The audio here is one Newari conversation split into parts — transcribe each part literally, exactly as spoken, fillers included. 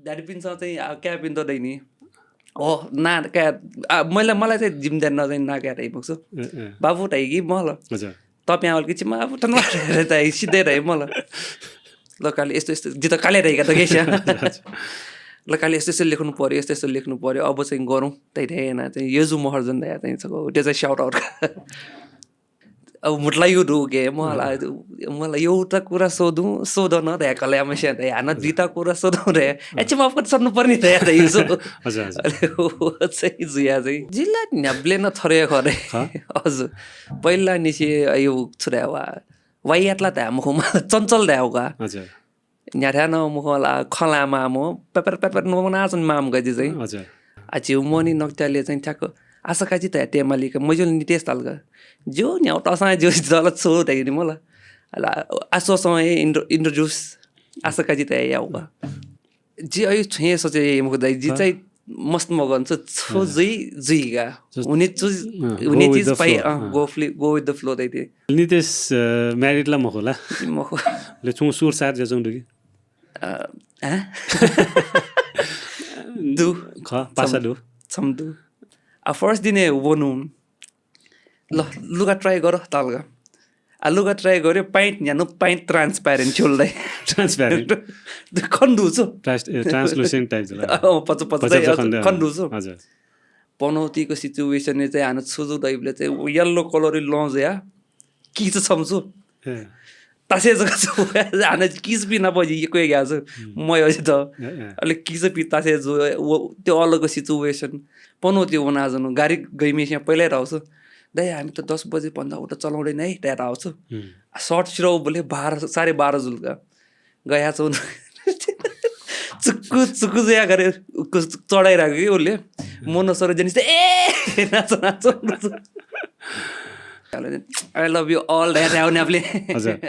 ड्याडीपिन्सं चाहिँ, आ, काय्‌पिन्त दइ नि। ओ, ना, काय्, आ, मैले, मलाई चाहिँ जिम्मेदारी नजाइ, ना काय् धाइ मखु। ए, ए। बाबु धाइ कि मल। हजुर। तप्यां वल कि चिमा आबु तनवार धाइ, सिधै धाइ मल। ल काले यस्तो यस्तो, जित काले धाइ का त केस्या। ल काले यस्तो यस्तो लेख्नु पर्यो, यस्तो यस्तो लेख्नु पर्यो, अब चाहिँ गरौँ। तै धाइ याना चाहिँ यजु महर्जन धाया चाहिँ छको, त्यो चाहिँ shout out का। अब मुट्ला यु दु के, मला, मला एउटा कुरा सोधौँ, सोध न धाया कल्यामस्या धाया, हाना दुईटा कुरा सोधौँ धाया। ए, चिमा आबु कति सन्नु पर्ने धाया धाइ यजु। हजुर, हजुर। अले उ चाहिँ जुया चाहिँ। जिल्ला न्याब्ले न थरे खरे। हाँ? हजुर। पहिला निसे अयो छु धाया वा। वाइयातला धाया मखु, मला, चञ्चल धाया का। हजुर। न्याथ्या न मखु ला, खला मामु, पेपर, पेपर नमना चाहिँ माम गजि चाहिँ। हजुर। आ झिउ मनि नक्त्याले चाहिँ ठ्याक्क आशा काजी धाया तेमालिक, मजुल नितेश तालका। जो न्याउ तसा जो दल छु धाइ नि मला। अला, आसोसँग intro-, introduce आशा काजी धाया याउ का। जि अयु छुं हे सोचे मखु दाइ, जि हाँ। चाहिँ मस्त मगन छु, छु हाँ। जुइ, जुइ का। Just, हुने चुज, हाँ, हुने go with चिज the पाइ, flow, अँ, हाँ। Go fli-, go with the flow दाइ ते। नितेश, अ, married ला मखु ला? मखु। ले छुं सुर सार ज्याचुं दु कि? अ, हाँ? दु। ख, पासा छम-, दु। छम दु। आ, first दिने वनु। ल, लुगा try गर तालगा। आ, लुगा try गर्यो, pant न्यानु, pant transparent छ्युल दाइ। Transparent। खन दु छु। Trans-, ए, translucent type जुल। अँ, पच, पच पच, दाइ, पच खन दु। खन दु छु। हजुर। पनौतीको situation चाहिँ हानु छुजु दैबले चाहिँ yellow colour इ लँ जुया, किच छम छु। ए। तासे जक छु, हानु किच पि नाप यक्व ग्या छु। हम्म। मयो जि त। ए, ए। अले किच पि तासे जु, व, त्यो अलग situation। पनौती वना जनु, गाडी गइमेस्या पहिल्यै धाउ छु। दाइ, हामी त दस बजे भन्दा उता चलाउँदैन है, धाया धाउ छु। हम्म। आ, short सिरौ बोले बाह्र, साढे बाह्र जुल का। गया चौध। चुक्कु, चुक्कु जुया गरे, चढाइराख्यो कि उसले। मनो सर जनिस, ए, नाच, नाच, नाच। I love you all, धाया धाया न्याप्ले। हजुर।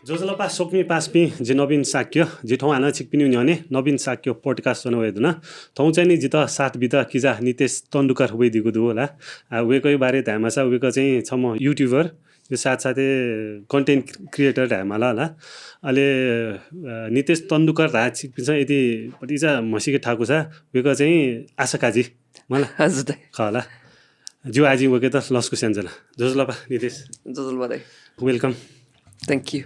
ज्वजलपा स्वकुमि पासापिं, जि नवीन शाक्य, जि थौं हानं छिकपिनि न्ह्यःने नवीन शाक्य podcast च्वना वये धुन। थौं चाहिँ नि जितः साथ बित किजा नितेश तेन्दुलकर वइदिगु दु होला। आ, वय्कःया बारे धायेमासा वय्कः चाहिँ छम्ह YouTuber, यो साथसाथै content creator धायेमाला होला। अले, अ, नितेश तेन्दुलकर धाः छिकपिन्सं यदि भतिचा म्हसीके थाकुसा वय्कः चाहिँ आशा काजी। मला? हजुर दाइ। खः ला। ज्यू आः जिं वय्कःयात लसकुस यानाच्वना। ज्वजलपा नितेश। ज्वजलपा दाइ। Welcome। Thank you।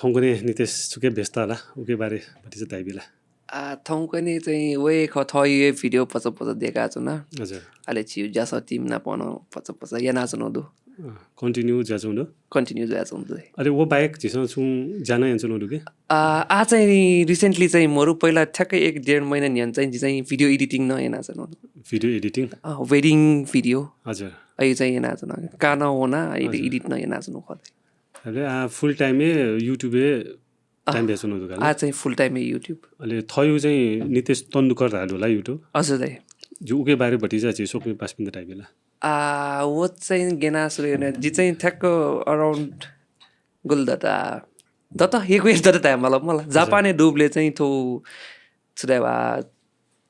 थौंकन्हय् नितेश छुकी व्यस्त ला, उकिया बारे भतिचा धाइबि ला। आ, थौंकन्हय् चाहिँ वये खः थःगु video पचा पचा देकाच्वना। हजुर। अले झीगु ज्यासः team नाप नं पचा पचा यानाच्वना दु। अँ, continue जुयाच्वंगु दु? Continue जुयाच्वंगु दु। अले व बाहेक झीसं छुं ज्या नं यानाच्वंगु दु कि? आ, आः चाहिँ recently चाहिँ मरु, पहिला ठ्याक्कै एक डेढ महिना न्ह्यःने चाहिँ जि चाहिँ video editing नं यानाच्वना। Video editing? अँ, wedding video। हजुर। अय् चाहिँ यानाच्वना। का नं वना, अले हजुर। Edit नं यानाच्वना खः। अले आ, full time-य् YouTube-य् time आ, बियाच्वंगु दु का ला? आः चाहिँ full time-य् YouTube। अले थःगु चाहिँ नितेश तेन्दुलकर धाःगु दु ला YouTube? हजुर दाइ। जि उकिया बारे भतिचा झी स्वकुमि पासापिन्त धाइबि ला। आ, व चाहिँ गेना सुरु याना, जि चाहिँ ठ्याक्क around गुल दत, दत, एक वर्ष दत धाये मला, मला। हजुर। जापानय् दुबले चाहिँ थ्व छु धायेबा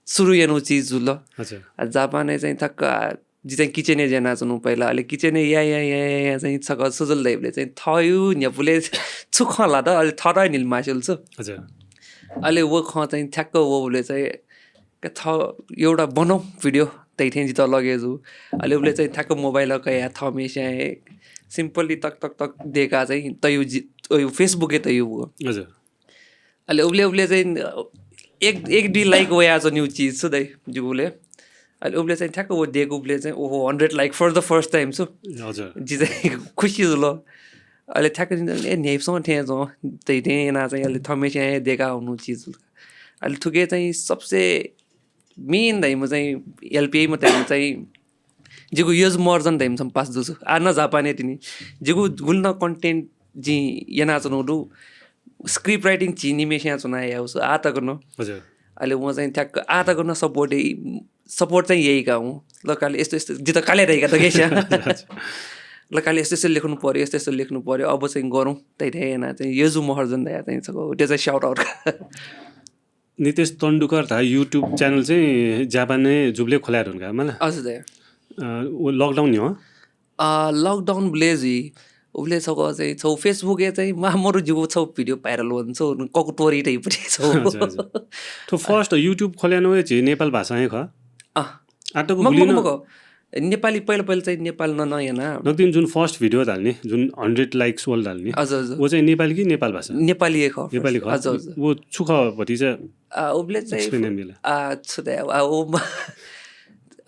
सुरु यानागु चिज जुल। हजुर। आ, जापानय् चाहिँ ठ्याक्क, आ, जि चाहिँ kitchen-य् ज्या यानाच्वना पहिला, अले kitchen-य् या, या, या, या, या चाहिँ छकः सुजुल धाइबले चाहिँ थःगु न्ह्यपुले छु खँ ल्हात, अले थःत निल मासिल छु। हजुर। अले व खँ चाहिँ ठ्याक्क वबले चाहिँ क-, थः एउटा बनाऊ video तैथें जितः लगे जु। अले उबले चाहिँ ठ्याक्क mobile कया थःम्हेस्यां हे simply तक, तक, तक देका चाहिँ तयु जि-, तयु Facebook-य् तयु व। हजुर। अले उबले, उबले चाहिँ एक, एक दुई like वयाच्वनीगु चिज छु दाइ, जिगुले। अले उबले चाहिँ ठ्याक्क व देकु उबले चाहिँ, ओहो, hundred like for the first time छु। हजुर। जि चाहिँ खुसी जुल। अले ठ्याक्क जिं, ए, न्ह्याइपुसे थें च्वं, तैथें याना चाहिँ अले थःम्हेस्यां हे देका हुनु चिज जुल। अले थुके चाहिँ सबसे main धाइम्ह चाहिँ, हेल्प याइम्ह धाइम्ह चाहिँ, जिगु यजु महर्जन धाइम्ह छम्ह पासा दु छु। आः नं जापानय् तिनि। जिगु गुलि नं content जिं यानाच्वनागु दु। Script writing झी निम्हेस्यां च्वना याउ छु, आः तक नं। हजुर। अले वं चाहिँ ठ्याक्क आः तक नं support याइ, support चाहिँ याइका हुँ। ल काले यस्तो यस्तो, जितः काले धाइका त केस्या। हजुर। ल काले यस्तो यस्तो लेख्नु पर्यो, यस्तो यस्तो लेख्नु पर्यो, अब चाहिँ गरौँ। तैथें याना चाहिँ यजु महर्जन धाया चाहिँ छकः, त्यो चाहिँ shout out। नितेश तेन्दुलकर धाः YouTube channel चाहिँ जापानय् जुबले खोला धुन का, मला? हजुर दाइ। अ, व lockdown न्ह्यः? अ, lockdown बले जुइ। उबले छगः चाहिँ छौ Facebook-य् चाहिँ मामरु जिगु छौ video viral वन छौ ककु तोरी type-पट्टि छौ। अच्छा, अच्छा। थ्व first YouTube खोल्यानो हे झी नेपाल भाषां हे खः। अँ। आतक मखु, गुलि मखु, न मखु। नेपाली पहिला पहिला चाहिँ नेपाल न न याना। नकतिनि जुन first video धाल नि, जुन hundred likes वाला धाल नि। हजुर, हजुर। वो चाहिँ नेपाली कि नेपाल भाषा? नेपाली हे खः, नेपाली first। खः। हजुर, हजुर। वो छु खः भति चाहिँ आ, उबले चाहिँ explain याना मिला। आ, छु दे, आ, ओ म-,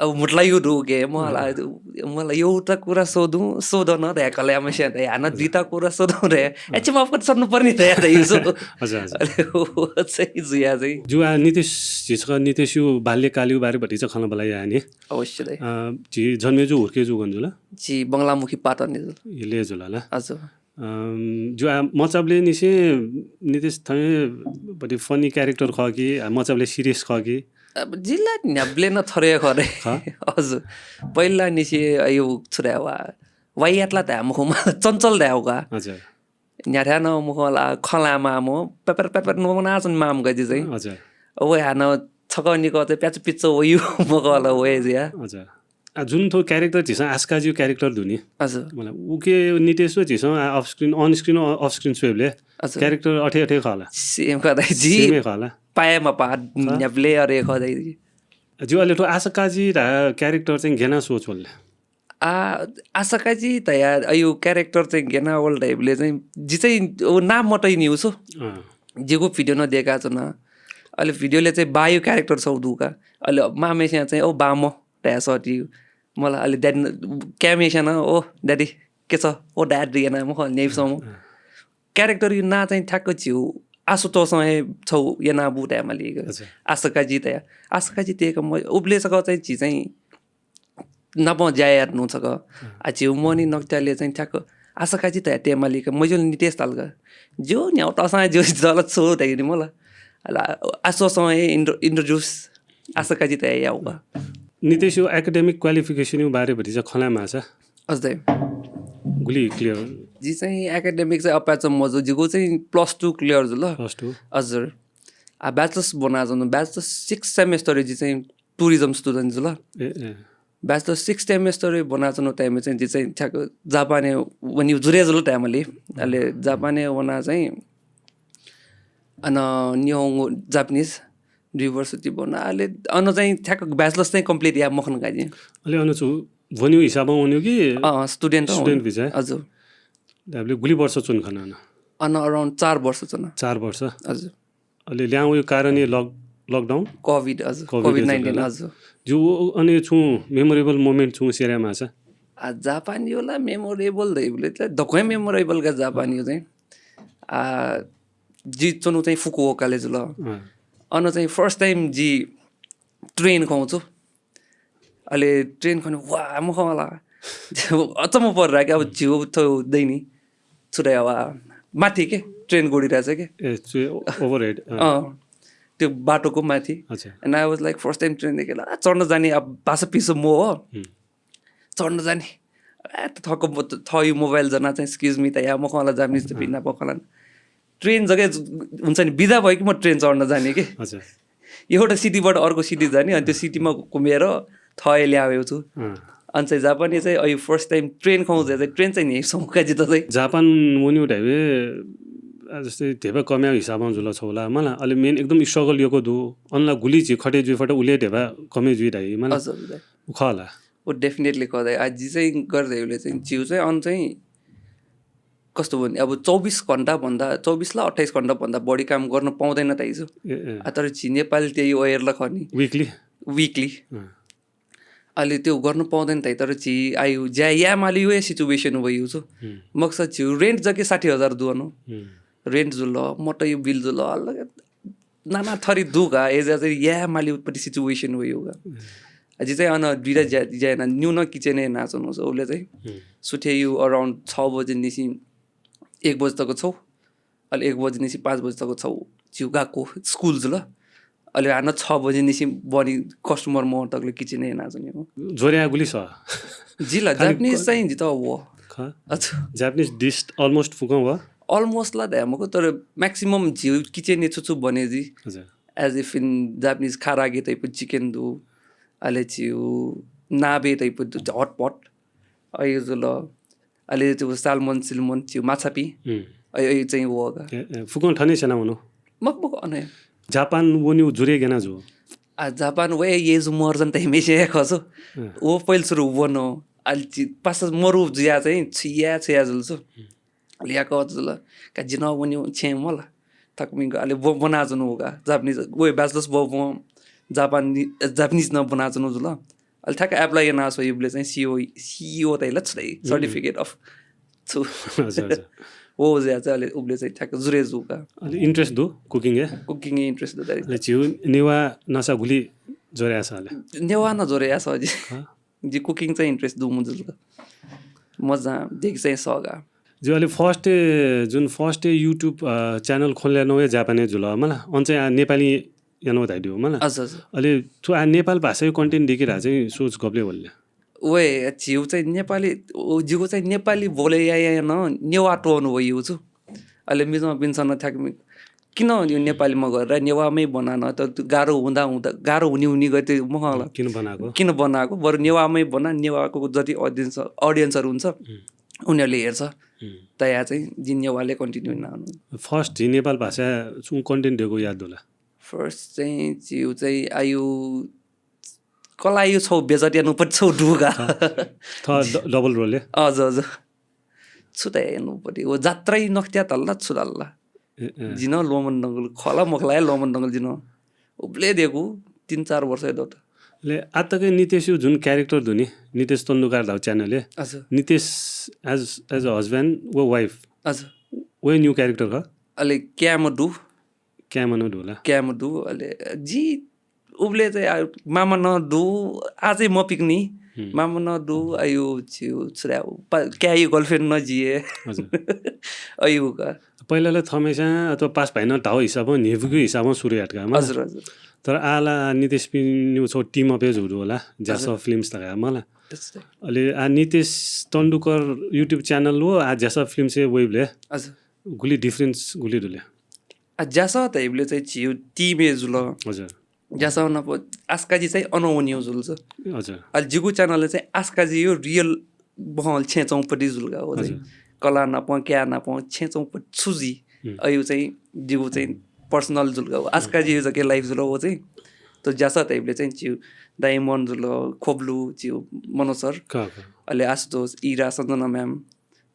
अब मुटला यु दु के, मला, मला एउटा कुरा सोधु, सोधन दे कल्यामस्या दे, हाना दुईटा कुरा सोधु दे। ए, छिमा अपन सन्नु पर्ने दे, दे, यु सो। हजुर, हजुर। अले, वो चाहिँ जुया चाहिँ। जु आ नितेश, झी छकः नितेश यु बाल्यकाल यु बारे भति चाहिँ खँल्हाबल्हा याये नि। अवश्य दे। अ, झी जन्मे जु हुर्के जु गन जुल? झी बंगलामुखी पाटन जुल। इले जुल ला? हजुर। अम, जु आ मचाबले निसे नितेश थमे भति funny character खः कि, आ, मचाबले serious खः कि? अब जिला न्ह्याबले न थरे खः रे। खः? हजुर। पहिला निसे अयु छुरा वा। वाइयातला त मुखमा चञ्चल दे का। हजुर। न्ह्याथ्या न मुखला खला मामो, पेपर, पेपर न मना चन माम गजि चाहिँ। हजुर। ओ हान छक निक चाहिँ प्याच पिच्च वयु मखला वये जिया। हजुर। आ, जुन थ्व character झीसं आसकाजी character दुनि। हजुर। मतलब, उके नितेश व झीसं आ, off screen, on screen, off screen स्वयेबले हजुर। Character अथे अथे खला। Same खः दाइ जी। Same खला। पाएमा पा खः। न्याबले अरे खः दाइ जी। जु अले थ्व आसकाजी धा character चाहिँ गेना सोच वल्ले। आ, आसकाजी धया अयु character चाहिँ गेना वल धाइबले चाहिँ जि चाहिँ ओ नाम मतै नि उसो। अँ। जिगु video न देका चना। अले video ले चाहिँ बायु character छौ दुका। अले मामेस्या चाहिँ ओ बाम। दया सटी मला अले dad क्यामेस्या न ओ daddy के छ ओ dad याना मख न्याइसम। अँ। Character यु ना चाहिँ ठ्याक्क झिउ आशुतोषं हे छौ याना बु दया मालिक। अच्छा। आसकाजी दया। आसकाजी तेक म उबले सक चाहिँ झि चाहिँ नाप ज्या यात नु छक। हम्म। आ झिउ मनी नक्त्याले चाहिँ ठ्याक्क आसकाजी दया ते मालिक मजुल नितेश तालका। जो न्याउ तसा जो दल छु दया नि मला। अला आशुतोषं हे intro-, introduce आसकाजी दया याउ का। नितेश यु academic qualification यु बारे भति चाहिँ खला मासा। हजुर दाइ। गुलि clear। जि चाहिँ academic चाहिँ अपाच मजु, जिगु चाहिँ plus two clear जुल। Plus two। हजुर। आ bachelor's बनाजन, bachelor's sixth semester जि चाहिँ tourism student जुल। ए, ए। Bachelor's sixth semester बनाजन time चाहिँ जि चाहिँ ठ्याक्क जापान वनि जुरे जुल time ले। अले जापान वना चाहिँ अन निहोंगो Japanese दुई वर्ष ति बना अले अन चाहिँ ठ्याक्क bachelor's चाहिँ complete या मखन काजी। अले अन छु वन्यु हिसाबमा वन्यु कि अँ, student student visa? हजुर। दाबले गुलि वर्ष चुन खन अन? अन around चार वर्ष चुन। चार वर्ष? हजुर। अले ल्याउ यो कारण ये lock-, lockdown? COVID, हजुर। COVID COVID nineteen, हजुर। हजुर। जो अनि छु memorable moment छु सेरा मासा? आ, जापान यो ला memorable धैबले त दक्वै memorable का जापान यो चाहिँ। आ, जि चुनु चाहिँ Fukuoka ले जुल। अँ। अन चाहिँ first time जि train खौचु। अले train खने वा मखला। अचम्म पर्रा कि अब झिउ थो दैनी। छुट्यावा माथि के train गोडिरा छ के। ए, चु overhead, अँ। अँ। त्यो बाटोको माथि। अच्छा। And I was like, first time train देखेला, चढ्न जाने अब भाषा पिसो मो हो। हम्म। चढ्न जाने। ए, त थक म त, थ यो mobile जना चाहिँ, "Excuse me, त या मखला जामिस त अँ। पिना पखला।" Train जग्गा हुन्छ नि, बिदा भयो कि म train चढ्न जाने के। अच्छा। एउटा city बाट अर्को city जाने, अनि त्यो city मा घुमेर थए ल्याएको छु। अँ। अनि चाहिँ जापानी चाहिँ अयु first time train खौ चाहिँ, चाहिँ train चाहिँ नि सौका जित चाहिँ। जापान मुनि उठाइबे, आ, जस्तै धेबा कम्या हिसाबमा जुल छौला, मला, अले main एकदम struggle यको दु, अनला गुली झी खटे जुइ फट उले धेबा कमे जुइ धाइ, मला। हजुर, हजुर। उ खला। उ definitely खः दाइ। आ, जि चाहिँ गर्दै उले चाहिँ, जिउ चाहिँ अन चाहिँ कस्तो भने, अब चौबिस घण्टा भन्दा, चौबिस ला अट्ठाइस घण्टा भन्दा बढी काम गर्न पाउँदैन दाइजु। ए, ए। आ, तर झी नेपाली त्यही ओयर ल खनि। Weekly? Weekly। अँ। अले त्यो गर्न पाउँदैन दाइ, तर झी आयु ज्या या माली यो situation वयु छु। हम्म। मकसद झिउ rent जके साठी हजार दुअनु। हम्म। Rent जुल, मोटर यो bill जुल, अलग नाना थरी दुगा, एजा चाहिँ या माली पति situation वयु गा। हम्म। आ, जि चाहिँ अन दुइटा ज्या, ज्या ना, न्यू न kitchen ए नाचनु छ, उले चाहिँ हम्म। सुथे यु around छ बजे निसी एक बजे तक छौ। अले एक बजे निसी पाँच बजे तक छौ। जिउ गाको school जुल। अले हान छ बजे निसी बनी customer म तकले kitchen ए नाचने हो। जोर्या गुली स? जिला खाली Japanese क- चाहिँ जित हो। ख? अच्छा। Japanese dish almost फुकं व? Almost ला दया मको, तर maximum जिउ kitchen ए छुछु बने जि। हजुर। As if in Japanese karaage type chicken दु। अले जिउ नाबे type दु, hot pot। अयु जुल। अले त्यो साल्मन सिल्मन त्यो माछापिं। हम्म। अय् अय् चाहिँ वःगा। ए, ए, फुकं थने स्यना वनु। मक मक अने। जापान वन्यु जुरे गेना जु। आ जापान वये येजु महर्जन त हिमेसे खसु। हम्म। वो पहिल सुरु वनो। अले पास मरु जुया चाहिँ छुया छुया जुल छु। अले याक जुल। का जिन वन्यु छे मला। तक मिंग अले व बना जुनु वगा। जापानिज वो ब्याचलर्स वो वो जापानी जापानिज न बना जुनु जुल। अले थाक एप्लाई याना सो युबले चाहिँ सीओ सीओ तैला छुदै सर्टिफिकेट अफ छु। हजुर हजुर। वो ज्या चाहिँ अले उबले चाहिँ थाक जुरे जुगा। अले इन्ट्रेस्ट दु कुकिङ ए। कुकिङ इन्ट्रेस्ट दु दाइ। अले झिउ नेवा नसा गुली जोरे आसा अले। नेवा न जोरे आसा जि। हाँ। जि कुकिङ चाहिँ इन्ट्रेस्ट दु मुजुल। मजा देख चाहिँ सगा। जो अले फर्स्ट जुन फर्स्ट YouTube च्यानल खोलले नवे जापाने जुल मला अन चाहिँ आ नेपाली यानो धाइदियो मला। हजुर हजुर। अले थु आ नेपाल भाषायो कन्टेन्ट देखिरा चाहिँ सोच गबले वल्ले। ओए झिउ चाहिँ नेपाली ओ, जिगु चाहिँ नेपाली बोले या या न नेवा टोन वयु छु। अले मिजमा पिन्सन थ्याक मि किन यो नेपालीमा गरेर नेवामै बना न त गाह्रो हुँदा हुँदा गाह्रो हुने हुने गए त्यो महल। किन बनाएको? किन बनाएको बरु नेवामै बना नेवाको जति अडियन्स अडियन्सहरू हुन्छ उनीहरूले हेर्छ। हम्म। त या चाहिँ जि नेवाले कन्टिन्यू नानु। फर्स्ट झी नेपाल भाषा सुन कन्टेन्ट दिएको याद होला। फर्स्ट चाहिँ जिउ चाहिँ आयु कलायु छौ बेजत यानु पनि छौ डुगा। थ ड- डबल रोल ए। हजुर हजुर। छु त हेर्नु पऱ्यो ओ जात्रै नख्त्या तल्ला छु तल्ला। ए, ए। जिन लोमन दंगल खला मखला लोमन दंगल जिन। उब्ले दिएको तिन चार वर्ष दत। ले आतके नितेश जुन क्यारेक्टर दुनि नितेश तन्दुकार धाउ च्यानल ए। हजुर। Nitesh as as a husband वो वाइफ हजुर। वो न्यू क्यारेक्टर ख। अले क्याम दु। क्यामन ढोला। क्याम दु अले जि उबले चाहिँ आ, मामा न दु। आजै म पिकनी। हम्म। मामा न दु आयु छिउ छुरा क्यायु गर्लफ्रेन्ड न जिए। हजुर। अयु का। पहिलाले थमेसा अथवा पास भाइन धाउ हिसाबमा नेभुगु हिसाबमा सुरु यात का मला। हजुर हजुर। तर आला नितेश पिन्यु छौ टिम अपे जुडु होला ज्यास फिल्म्स तका मला। त्यस्तै। अले आ नितेश तन्दुकर YouTube च्यानल हो आ ज्यास फिल्म्स ए वेबले। हजुर। गुली डिफरेन्स गुली दुले। आ ज्यास त हेबले चाहिँ छिउ टिम ए जुल। हजुर। ज्यास नप आस्काजी चाहिँ अनौनियो जुल छ। हजुर। अले जिगु च्यानलले चाहिँ आस्काजी यो रियल बहल छेचौं पति जुल का हो चाहिँ। हजुर। कला नाप क्या नाप छेचौं पति छुजी। हम्म। अयु चाहिँ जिगु चाहिँ पर्सनल जुल का हो आस्काजी यो जके लाइफ जुल हो चाहिँ। त ज्यास त हेबले चाहिँ छिउ डायमन्ड जुल खोबलु छिउ मनोसर। का का। अले आशुतोष इरा सञ्जना म्याम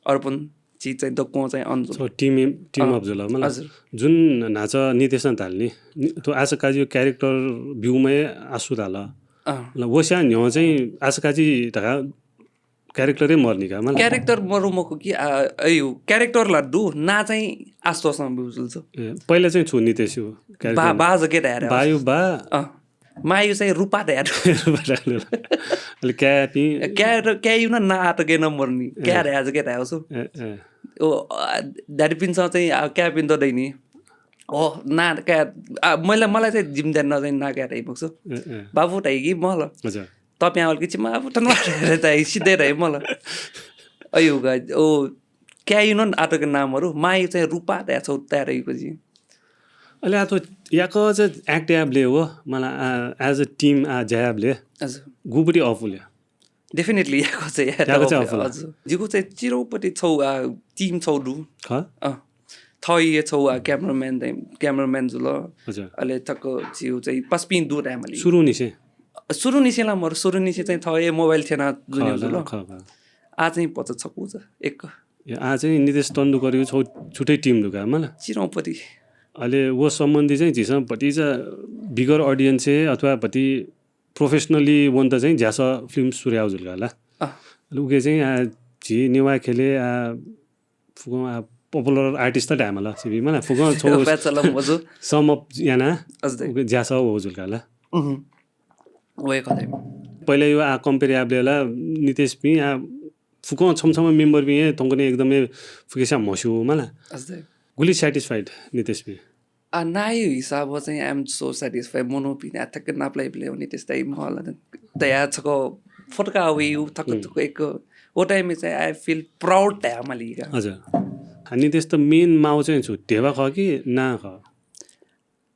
अर्पण ची चाहिँ दक्व चाहिँ अन जुल। सो टिम टिम अप जुल मला। हजुर। जुन नाच नितेश न धाल नि नि- तो आशा काजी क्यारेक्टर ब्यूमय आशु धाल। अँ। ल वस्या न्ह्यः चाहिँ आशा काजी धका क्यारेक्टरै मर्नी का मला। क्यारेक्टर मरु मखु कि आ, अयु क्यारेक्टर ला दु ना चाहिँ आशुतोषमा ब्यू जुल छ। ए, पहिला चाहिँ छु नितेश हो बा बा जके धाएर। बायु बा। अँ। मायु चाहिँ रूपा धाएर। अले क्यापी। क्या क्या यु न ना आतके न मर्नी क्या धाएर जके धाएर सु। ए, ए। ओ दारिपिन्स चाहिँ आ, क्यापिन त दैनी। ओ ना क्या आ, मैले मलाई चाहिँ जिम देन चाहिँ ना क्या धाइ मक्सु। ए, ए। बाबु धाइ कि मल। हजुर। तपाईँ आउल कि चिमा आबु तन मारे धाइ सिधै धाइ मल। अयु गा ओ क्या यु न आतके नामहरू मायु चाहिँ रूपा धाया छौ तयार अयु जी। अले आ तो याक चाहिँ एक्ट याबले हो मला एज अ टिम आ ज्याबले। हजुर। गुपटी अफुले। डेफिनेटली याको चाहिँ यार याको चाहिँ अफुला। हजुर। जिगु चाहिँ चिरौपट्टि छौ आ टिम छौ दु। ख। अँ। थौ ये छौ आ क्यामराम्यान चाहिँ क्यामराम्यान जुल। हजुर। अले थक जिउ चाहिँ पस्पिन दु टाइमली। सुरु निसे। सुरु निसेला मर सुरु निसे चाहिँ थौ ए मोबाइल थेना जुनिउ ख, जुल। ख, ख। आ चाहिँ पच छकु छ एक। ए, आ चाहिँ नितेश तन्दुकर छौ छुट्टै टिम दुका मला। चिरौपट्टि। अले वो सम्बन्धी चाहिँ झिसं भतिजा बिगर अडियन्स अथवा भति प्रोफेसनली वन्त चाहिँ ज्यास फिल्म सुर्याउ जुल का ला। अँ। अले उके चाहिँ आ झी नेवा खेले आ फुकं आ पपुलर आर्टिस्ट त ढाय्‌मा ला सिबी मला फुकं छौ ब्याचलर मजु। सम अप याना अझ दे। उके ज्यास हो जुल का ला। उहुँ। वहे कतै। पहिला यो आ कम्पेयर याबले ला नितेश पि आ फुकं छम छम मेम्बर पि थंकने एकदमै फुकेसा म्हस्यु मला। अझ दे। गुली स्याटिस्फाइड नितेश पि। आ नायु हिसाब चाहिँ I am so satisfied मोनो पि आ थक नापलाइ प्ले हुने त्यस्तै महल। तया छक फटका हुई थक थक एक वो टाइम चाहिँ I feel proud तया मलिका। हजुर। आ नितेश त मेन माउ चाहिँ छु धेबा ख कि ना ख?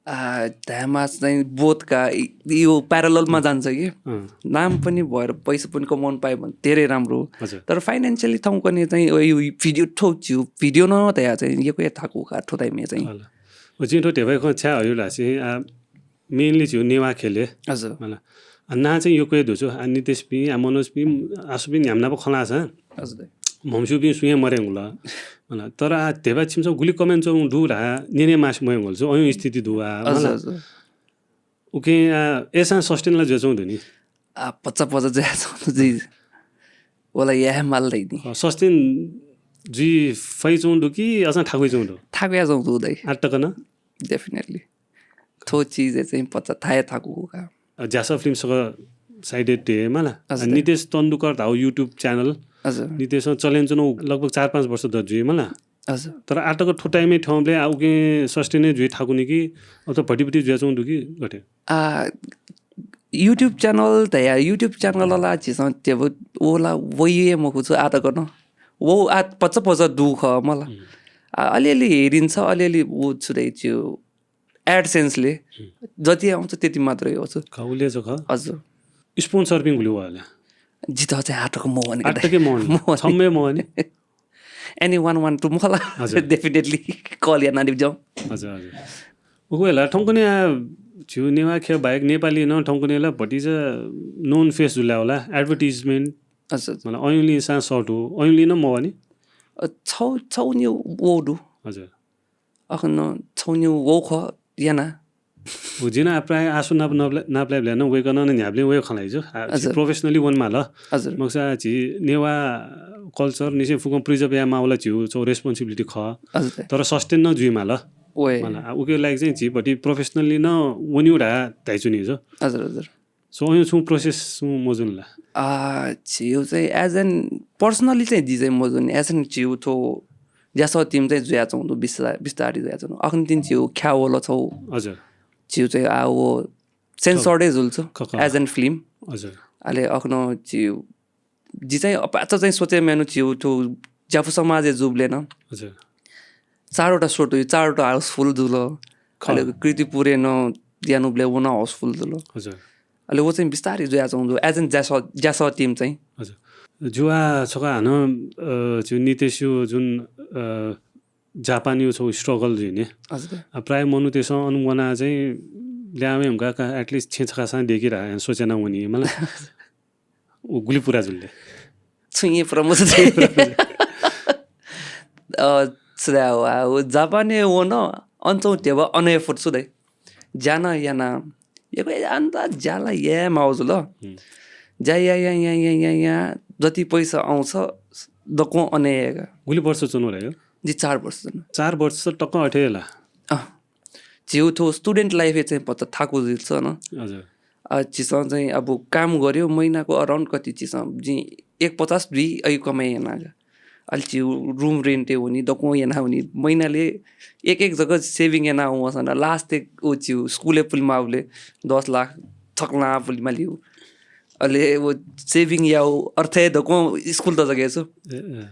आ, धायेमास चाहिँ बोधका इ-, यो parallel मा जान्छ कि। अँ। नाम पनि भएर पैसा पनि कमाउन पायो भने धेरै राम्रो। हजुर। तर financially थौंकन्हय् चाहिँ यो, यो video थ्व झीगु video नं तया चाहिँ यक्व हे थाकु का थ्व time-य् चाहिँ। हजुर। व जिं थ्व ध्यबा खँ छाय् हयु धाःसा, आ, mainly झीगु नेवाः ख्यलय्। हजुर। मला। आ, नां चाहिँ यक्व हे दु छु। आ, नितेशपिं, आ, मनोजपिं, आशुपिं न्ह्याम्ह नाप खँ ल्हाःसां हजुर दाइ। म्हमस्यूपिं सुं हे मरे धुंकल। मला, तर आ, ध्यबा छिमिसं गुलि comment च्वंगु दु धाः, न्यने मास्ति मयंगु छु, अय् स्थिति दु आ, हजुर, मला। हजुर। उकिं, आ, अय्सां sustain ला जुयाच्वंगु दु नि। आ, भचा भचा जुयाच्वंगु दु जुइ। वला याये माल दइ नि। अ, sustain जुइ फइच्वंगु दु कि अझ थाकुइच्वंगु दु? थाकुयाच्वंगु दु दाइ। आः तक नं? Definitely। थ्व चिज चाहिँ भचा थाय् थाकु का। अ, ज्यासः film सक side-य् दे मला। हजुर। अ, नितेश तेन्दुलकर धाःगु YouTube channel। हजुर। नितेशं चले यानाच्वनागु लगभग चार पाँच वर्ष दत जुइ मला। हजुर। तर आः तक थ्व time-य् थ्यंबलय् आ उकिं sustain हे जुइ थाकुनि कि अथवा भतिभति जुयाच्वंगु दु कि गथे? आ, YouTube channel धया, YouTube channel ला झीसं ध्यबा व ला वइ हे मखु छु आः तक नं। व आ भचा भचा दु खः मला। हम्म। आ, अलिअलि हेरिन्छ, अलिअलि व छु दाइ छु AdSense-ले हम्म। जति आउँछ त्यति मात्रै हो छु। खः, उले छु खः। हजुर। Sponsor-पिं गुलि वःला? जितः चाहिँ आः तक मवःनि आः तक हे मवःनि। मवःनि। छम्ह हे मवःनि। Anyone want to मला? हजुर। Definitely call यानादिसँ। हजुर, हजुर। उकिं ला थौंकन्हय् आ, झीगु नेवाः ख्यः बाहेक नेपाली नं थौंकन्हय् ला भतिचा known face जुल वःला, advertisement। हजुर, हजुर। मतलब, अय्‌नं लिसें short हो, अय्‌नं लिसें मवःनि? अ, छौ, छौ निगू वःगु दु। हजुर। अखन छौ निगू वःगु खः याना। व जिं नं प्रायः आशु नाप, नापलाये, नापलाये बलय् नं वय्‌कलं नं न्ह्याबलें वय्‌कः खँ ल्हाइ जू। आ, झी हजुर। Professionally वनेमाल। हजुर। मखुसा झी नेवाः culture निसें फुक्कं preserve यायेमाःगु ला झीगु छौ responsibility खः। हजुर। तर sustain नं जुइमाल। वय। मला, आ, उकिया लागि चाहिँ झी भति professionally नं वनेगु धाये धाइच्वनी जू। हजुर, हजुर। So, अय्‌नं छुं process छुं मजूनि ला? आ, झीगु चाहिँ as an personally चाहिँ जि चाहिँ मजूनि, as an झीगु थ्व ज्यासः team चाहिँ जुयाच्वंगु दु, बिस्ता-, बिस्तारै जुयाच्वंगु दु। अखनतिनि झीगु ख्याः वल छौ। हजुर। झीगु चाहिँ आ व censored हे जुल छु, ख, ख। As an film। हजुर। अले अखन झीगु जि चाहिँ अपाच चाहिँ सोचे म्यानु झीगु थ्व ज्यापु समाजय् जूबलय् नं। हजुर। चारवटा short हुइ, चारवटा houseful जुल। ख। अले कीर्तिपुरय् नं यानुबलय् व नं houseful जुल। हजुर। अले व चाहिँ बिस्तारै जुयाच्वंगु दु, as an ज्यासः, ज्यासः team चाहिँ। हजुर। जू आ छकः हानं, अ, झीगु नितेशया जुन, अ, जापानया छौ struggle जुइ नि। हजुर। आ, प्रायः मनूतय्‌सं अन वनाः चाहिँ ल्याहां वये धुंकाः का at least छेँ छखासां दय्‌के धाः सोचे याना वनी, मला। व गुलि पुरा जुल ले? छुं हे पुरा मजू दाइ। अ, छु धाये वा, व जापानय् वन, अन छौ ध्यबा अन हे फुत छु दाइ। ज्या नं याना, यक्व हे अन्त ज्या ला याये माउ जुल। हम्म। ज्या या, या, या, जति पैसा आउँछ, दक्वं अन हे याये का। गुलि वर्ष च्वनु धायो? जि चार वर्ष च्वनु। चार वर्ष टक्क अथे हे ला? अँ। झीगु थ्व student life-य् चाहिँ भचा थाकु जुल छु न। हजुर। आ, झीसं चाहिँ अब काम गर्‍यो, महिनाको around कति झीसं, जिं एक पचास दुई अय् कमाइ याना का। अले झीगु room rent-य् वनी, दक्वं याना वनी, महिनाले एक एक जक saving याना वंसां last-य् व झीगु school-य् पुलेमाःबलय् दस लाख छकलं पुलेमाली। अले व saving याउ अर्थ हे दक्वं school-त जक हे छु। ए, ए।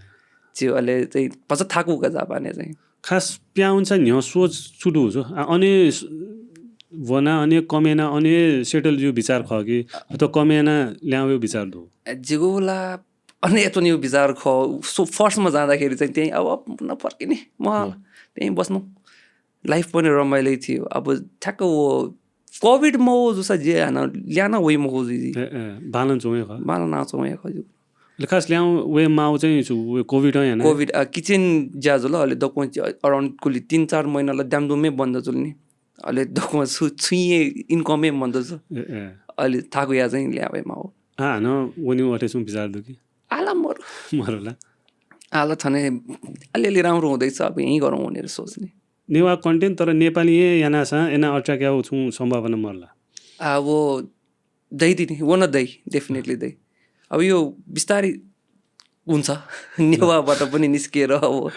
झीगु अले चाहिँ भचा थाकु का जापानय् चाहिँ। खास प्याः वंसा न्ह्यः सोच छु दु छु? आ, अन हे स-, वना, अन हे कमय् याना, अन हे settle जुइगु बिचार खः कि अथवा कमय् याना ल्याहां वयेगु बिचार दु? जिगु ला अन हे च्वनेगु बिचार खः। सो first-मा जाँदाखेरि चाहिँ त्यहीं अब न फर्किने, म हम्म। त्यहीं बस्नु। Life पनि रमाइलो थियो। अब ठ्याक्क व COVID मवः जूसा जि हानं ल्याहां वइ मखु जुइ। ए, ए, बांलानाच्वं हे खः। बांलानाच्वं हे खः जु। अले खास ल्याहां वये माउ चाहिँ छु, व COVID याना? COVID, अ, kitchen ज्या जुल, अले दक्वं च-, around गुलि तीन चार महिना ला द्यामदुमे बन्द जुल नि। अले दक्वं छु, छुं हे income हे मन्त जु। ए, ए। अले थाकुया चाहिँ ल्याहां वये माउ। आ, हानं वनेगु अथे छुं बिचार दु कि? आः ला मरु। मरु ला। आः ला थन अलिअलि राम्रो हुँदैछ, अब यहीँ गरौँ भनेर सोच्ने। नेवाः content तर नेपाली हे यानासां याना attract याउ छुं सम्भावना मरु ला? आ, व दइ नि, व नं दइ, definitely दइ। अब यो बिस्तारै हुन्छ। नेवाःबाट पनि निस्केर अब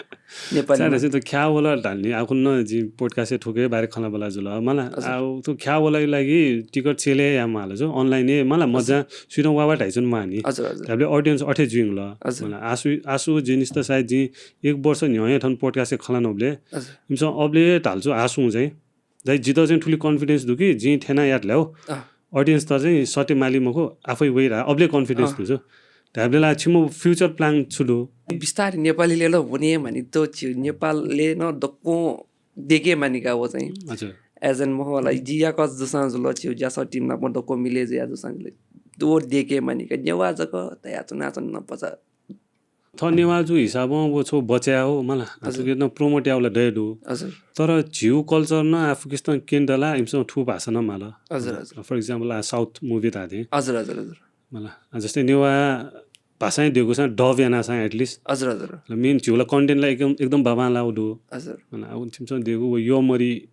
नेपालीमा। सायद चाहिँ त ख्याः वल धाल नि, आखुन्हु जिं podcast-य् थुकिया बारे खँ ल्हानाबलय् जुल। मला, हजुर। आ, थ्व ख्याः वलया लागि ticket sale हे यायेमाल जु, online हे मला, हजुर। मज्यां सुइदँ वा वा धाइच्वने माःनि। हजुर, हजुर। धाइबलय् audience अथे जुइगु ला। हजुर। मला, आशु, आशु जिनिस त सायद जिं एक वर्ष न्ह्यः हे थन podcast-य् खँ ल्हानाबलय्, हजुर। इमिसं अबलय् धाल जु आशुं चाहिँ दाइ, जितः चाहिँ थुलि कन्फिडेन्स दु कि जिं थ्यना यात ल्याउ। अँ। अडियन्सत चाहिँ सत्य माली मखु, आफै वइ रा, अबले कन्फिडेन्स अँ। दु छु। धायेबलय् ला छिमु फ्युचर प्लान छु दु? बिस्तारै नेपालीले ला हुने मानि दो छि नेपालले न दक्व देके मानि का वो चाहिँ। हजुर। एज एन मखु ला, जि याकः जूसां जुल, छि ज्यासः टिम नाप दक्व मिले जुया जूसां जुल। दो देके मानि का नेवा जक तया चुना चुन न पचा। थ नेवाः जु हिसाबं व छौ बच्या हो मला। हजुर। आफुके न प्रमोट यावला दय दु। हजुर। तर झिउ कल्चर न आफुकेस्तं केन्द्र ला इमिसं थु भाषा न माल। हजुर, हजुर। For example, आ साउथ मुभी ताते। हजुर, हजुर, हजुर। मला, आ जस्तै नेवाः भाषां देगुसां डब यानासां at least। हजुर, हजुर। मेन झिउला कन्टेन्ट ला एकदम, एकदम बाबां लाउ दु। हजुर। मला, आ उन छिमसं देगु व यो मरी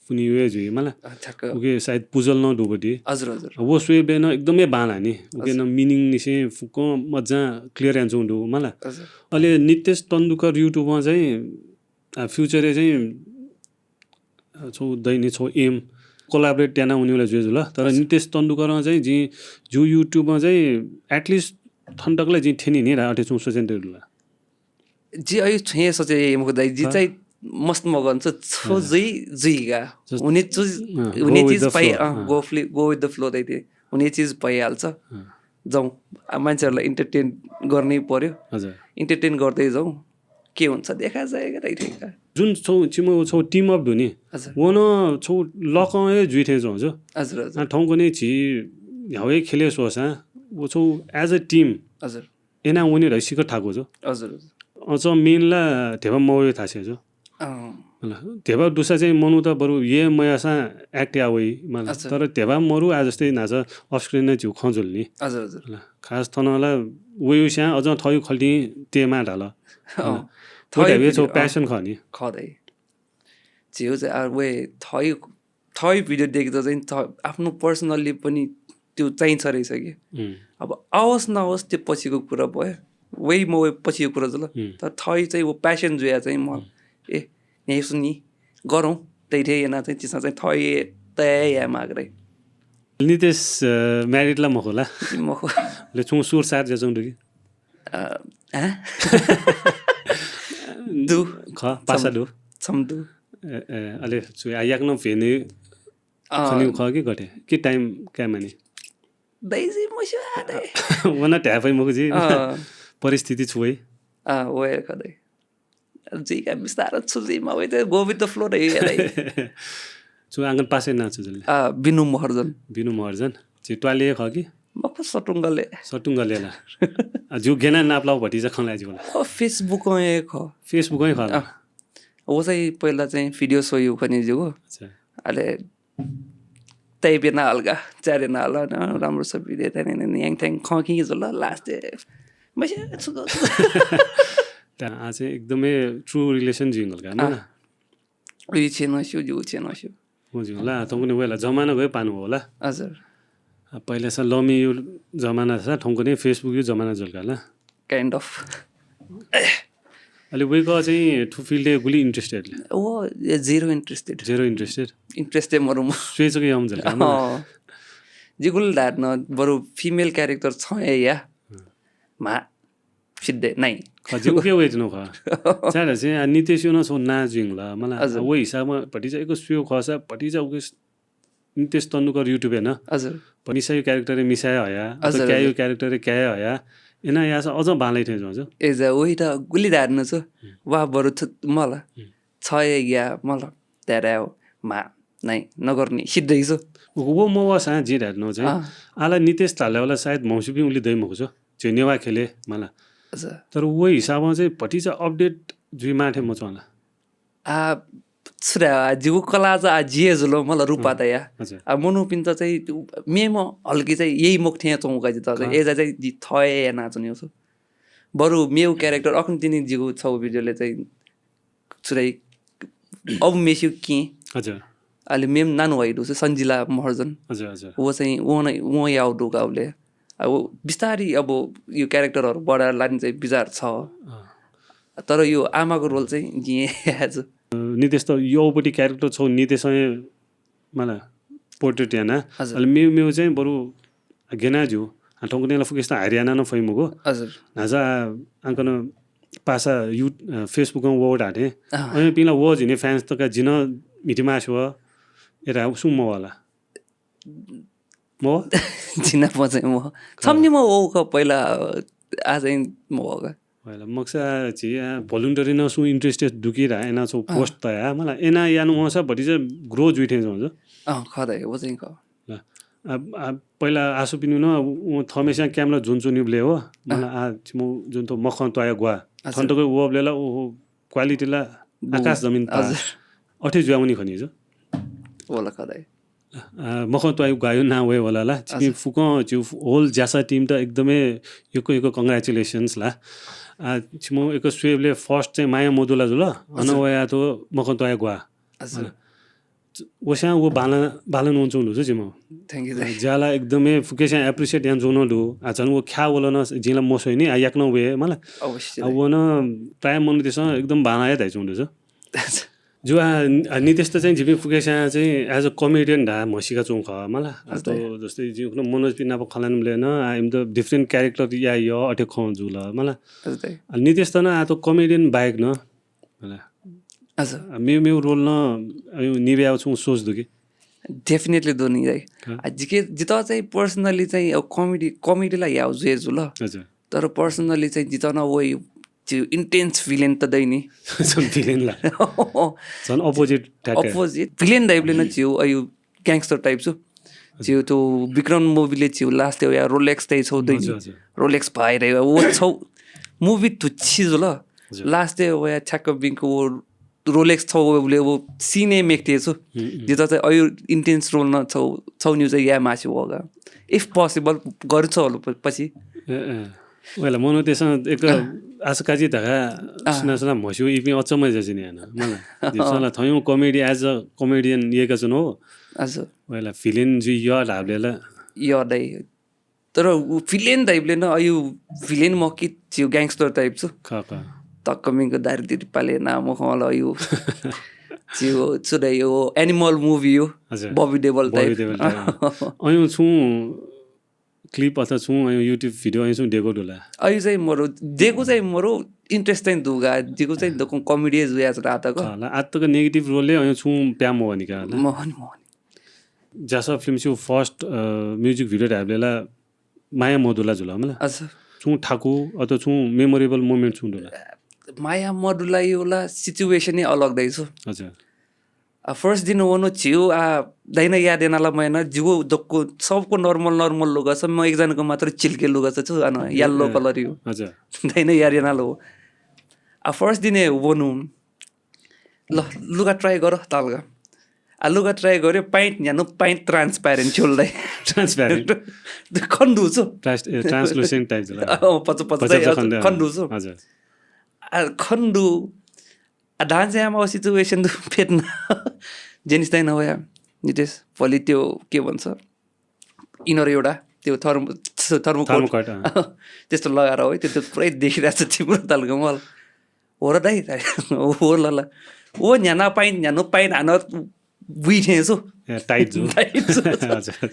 पुनि वे जुइ मला। अ, ठ्याक्क। उके सायद पुजल न दुबटी। हजुर, हजुर। वो स्वेबे न एकदमै बाला नि। उके हजुर। न मिनिङ निसे फुक्क मजा क्लियर यान दु मला। हजुर। अले नितेश तेन्दुलकर YouTube चाहिँ, आ, फ्युचर चाहिँ, आ, छौ दैनि छौ एम कोलाबरेट त्याना उनिउला जुए जुल। तर हजुर। नितेश तेन्दुलकर चाहिँ जि जु YouTube चाहिँ at least थन तकले जि थेनि नि रा अथे छौ सोचेन तेरुला। जि अयु छुं हे सोचे मखु दाइ, जि हाँ। चाहिँ मस्त मगन छ, छो हाँ। जुइ, जुइ का। Just, हुने चीज, हाँ, हुने go with चीज the पाइ-, flow, अँ, हाँ। Go fli-, go with the flow दाइ ते। हुने चीज पाइहाल्छ। हाँ। जाउँ, आ, मान्छेहरूलाई इन्टरटेन गर्नै पर्यो। हजुर। इन्टरटेन गर्दै जाउँ, के हुन्छ देखा जाएगा दाइ, ठिक छ। जुन छौ, छिमो छौ टिम अप धुने, हजुर। वन छौ लकं हे जुइ थें छौ, हजुर। हजुर, हजुर। आ, थौंकने झी ह्याउ हे खेले सोसा, वो छौ as a team। हजुर। एना वने रैसिक थाको जो। हजुर, हजुर। अझ मेन ला धेबा मवये थासे जो। अँ। होला, धेबा दुसा चाहिँ मनू त बरु ये मयासां एक्ट या वइ, मला। हजुर। तर धेबा मरु आ जस्तै नाच अफ स्क्रिन नै झिउ खँ जुल नि। हजुर, हजुर। होला, खास थन ला वयुस्यां अझ थयु खल्टी तेमा धाल। अँ। होला। थयु वो धेबे छौ भिडियो, अँ। प्यासन खः नि। खः दाइ। झिउ चाहिँ आ वे थयु थै भिडियो देख्दा चाहिँ थ-, आफ्नो पर्सनल्ली पनि त्यो चाहिन्छ रहेछ कि। उम्। अब आओस् नआओस् त्यो पछिको कुरा भयो, वइ मवइ पछिको कुरा जुल। उम्। तर थै चाहिँ वो प्यासन जुया चाहिँ म, उम्। ए, न्ह्याइसु नि, गरौँ, तैथे याना चाहिँ चिसा चाहिँ थै तय या माग रे। नितेश, अ, म्यारिड ला मखु ला? मखु। ले छुं सुर सार ज्याजौं दु कि? अ, हाँ? दु। ख, पासा छम-, दु। छम दु। ए, ए, अले छु, आ, याक न भेने अँ। खनिउ ख कि गथे? कि टाइम काय् माने? दैजी मस्यू आ दे। वना ढ्याः फइ मखु जी। अँ। परिस्थिति छु वइ? अँ, वये ख दे। जी का बिस्तार छु जी मा वइ ते go with the flow दे या दे। छु आंगन पासे ना छु जल्ले? अँ, बिनु महर्जन। बिनु महर्जन। जे ट्वाले ख कि? मखु सटुंगले। सटुंगले ला। आ, ज्यू गेना नापलाउ भतिजा खँ लाइ ज्यू ला। ओ, Facebook ए ख। Facebook ए ख ला। अँ। वो चाहिँ पहिला चाहिँ भिडियो सोयु खनि ज्यू। अच्छा। अले तैबे ना अलगा, चारे ना अलगा, न, राम्रो छ भिडियो, त्यहाँ नि, नि, याङ थ्याङ खँ कि जुल, लास्ट ए, मस्यू छु, छु। त आ चाहिँ एकदमै ट्रु रिलेसन जिंगल का, अँ। मला? उइ छे नस्यू, ज्यू छे नस्यू। हो ज्यू ला, थौंकने वयला जमाना गयो पानु होला। हजुर। आ, पहिला सा लमी यु जमाना सा, थौंकने Facebook यु जमाना जुल का ला। Kind of। अले वय्‌कः चाहिँ थु फिल्डय् गुलि इन्ट्रेस्टेड ले? वो, ए, zero interested। Zero interested? इन्ट्रेस्टै मरु म। स्वेचक याम झल का, मला? अँ। जिगुल धात न, बरु फिमेल क्यारेक्टर छ ए या। हँ। मा, सिद्धे, नाइ। खः, जिगु के वेट नु खः। चाहे चाहिँ, आ, नितेश यु न छौ ना जिंगल, मला? हजुर। आ, वो हिसाबमा भतिजा एक स्वेउ खसा, भतिजा उके नितेश तेन्दुलकर YouTube हे न। हजुर। मिसायु क्यारेक्टर मिसाय हया, अथवा हजुर, क्यायु हजुर। क्यारेक्टर क्याय हया, एना यासा अझ बांलाइ थें जुल। ए जा, वही त गुलि धार न छु। हम्म। वा बरु थ-, मला। हम्म। छ ए या, मला। धारा हो, मा, नाइ, नगर्ने, सिद्धै छु। वो मवसा जि धार न चाहिँ। अँ। आला नितेश धालेवाला सायद म्हौसिपिं उलि दै मखु छु। जे नेवा खेले, मला। हजुर। तर वो हिसाबमा चाहिँ भतिजा अपडेट जुइ माथे मचुला। आ, छु रे, आ, जिगु कला चाहिँ आ जिए जुल, मला रूपा अँ, तया। हजुर। आ, मनूपिन्त चाहिँ त्यो मेम्ह हल्की चाहिँ यही मखु थें चौका जित चाहिँ, अँ। एजा चाहिँ जि थय याना चुन्यु छु। बरु मेउ क्यारेक्टर अखन तिनि जिगु छौ भिडियोले चाहिँ छु रे, अब मेस्यु कि। हजुर। अले मेम नानु भाइ दु, सन्जिला महर्जन। हजुर, हजुर। वो चाहिँ, वो नै, वो याउ दु गाउले। अब बिस्तारी अब यो क्यारेक्टरहरू बढाएर लाने चाहिँ विचार छ। अँ। तर यो आमाको रोल चाहिँ जिं याये छु। नितेश त यौपट्टि क्यारेक्टर छौ नितेशं मला पोर्ट्रेट याना। हजुर। अले मेउ मेउ चाहिँ बरु गेना ज्यू। आ, थौंकन्हय्‌ला फुकेस त हारियाना न फैमुगु। हजुर। न्हाचा आंकन पासा यु-, अ, Facebook-ं वो धाते। अँ। अय् पिंला वो जिने फ्यान्स तका जिन मिटिमास व। एरा सुं मवला। मव? जिना पचाइ मव। छम्नि मव का पहिला, आ चाहिँ मव का। पहिला मक्सा झी आ voluntary न सुं interested दुकिरा एना छौ post तया मला एना यानु वंसा भति चाहिँ grow जुइ थें जं। अँ खदै वो चाहिँ क। आ, आ, पहिला आसुपिनु न उ थमेस्या camera जुन चुनिबले हो। मला आ छिमु जुन तो मखं तया ग्वा। थन तक वो बलेला ओ quality ला आकाश जमिन पार। अठे जुया मुनि खनि जो। वला खदै। आ, मखं त्वायु ग्वायु ना वये वला ला। छिमि फुकं ज्यू whole ज्यासा team त एकदमै यक्व यक्व congratulations ला। आ, छिमु एक स्वेबले first चाहिँ माया मधुला जुल। अन वया तो मखं त्वायु ग्वा। वस्यां वो बालन बालन वंचुं दु छिमु। Thank you, thank you। ज्याला एकदमै फुकेस्यां appreciate यान जुन दु। आ, झन वो ख्या वलन जिला मसोइनी आ याकन वे मला। अवश्य। आ, वन प्राय मन देश एकदम बाला या धाइचुं दु। जो आ, आ, नितेश त चाहिँ जिपिं फुकेस्यां चाहिँ as a comedian धा म्हसिका चुं खः मला। आ, तो जस्तै जिं मनोज पिनाप खलान मिले न आ इम त different character या य अठे खं जुल मला। आ, नितेश त न आ तो comedian बाहेक न मला। अच्छा। आ, मेउ मेउ role न आ, निबे आउ छुं सोच दु कि। Definitely दु नि दाइ। आ, जिके जित चाहिँ personally चाहिँ अब comedy comedy ला याउ जुए जुल। हजुर। तर personally चाहिँ जित न वइ ज्यू intense villain त दै नि। झन villain ला। झन opposite ठ्याक्कै। Opposite villain धाइबले न ज्यू अयु gangster type छु। ज्यू तो विक्रम movie ले ज्यू last या Rolex तै छौ दै नि। हजुर, हजुर। Rolex भाइ रे वो छौ movie तुच्छी जुल। हजुर। Last या वया ठ्याक्क बिंक वो Rolex छौ वो scene मेकते छु। जित चाहिँ अयु intense role न छौ छौ न्यू चाहिँ या मासी वगा। If possible गरु छौ प- पछि। ए, ए। वेला मनु तेसं एक आशा काजी धका सुना सुना म्हस्यु इपिं अचम्म जजिने याना। मला। जिसला थयु comedy as a comedian येका जुन हो। हजुर। वेला villain जु य धाबले ला। य दाइ। तर उ villain धाइबले न अयु villain म कि ज्यू gangster type छु। ख ख। तक्क मिंक दारी दिरी पाले ना म खला अयु। ज्यू छु दाइ यो animal movie यो। हजुर। Bobby Deol type। Bobby Deol type। अयु छु clip अथवा छु अयु YouTube video अयु छु देखो दुला। अयु चाहिँ मरो देखो चाहिँ मरो interest चाहिँ दुगा देखो चाहिँ दको comedy जुया छ रात को। ला आत तक negative role ले अयु छु प्या मवनि का। मवनि मवनि। ज्यासा film छु first music video धाबले ला माया मधुला जुल मला। अच्छा। छु ठाकु अथवा छु memorable moment छु दुला। माया मधुला योला situation अलग दाइ छु। अच्छा। आ first दिन वनु ज्यू आ दाइना याद यानाला मैना जिगु दक्को सबको normal normal लुगा छ म एकजनाको मात्र चिल्के लुगा छ छु अन yellow colour यु। हजुर। दाइना याद यानाला हो। आ first दिन वनु ल लुगा try गर तालगा। आ लुगा try गर्यो pant न्यानु pant transparent छोल दाइ। Transparent। खन्दु छु। Trans- ए, translucent type जुल। अँ, पच पच खन्दु छु। हजुर। आ खन्दु आ धान चाहिँ आमा situation दु फेत न। जेनिस दाइ नभया नितेश भोलि त्यो के भन्छ inner एउटा त्यो thermo- thermocot। Thermocot, अँ। त्यस्तो लगाएर हो त्यो त पुरै देखिरहेको छ तिम्रो तालको मल। हो र दाइ? हो ल ल। ओ न्याना pant न्यानो pant हान बुइ थें छु। ए, tight जु। Tight जु। हजुर, हजुर।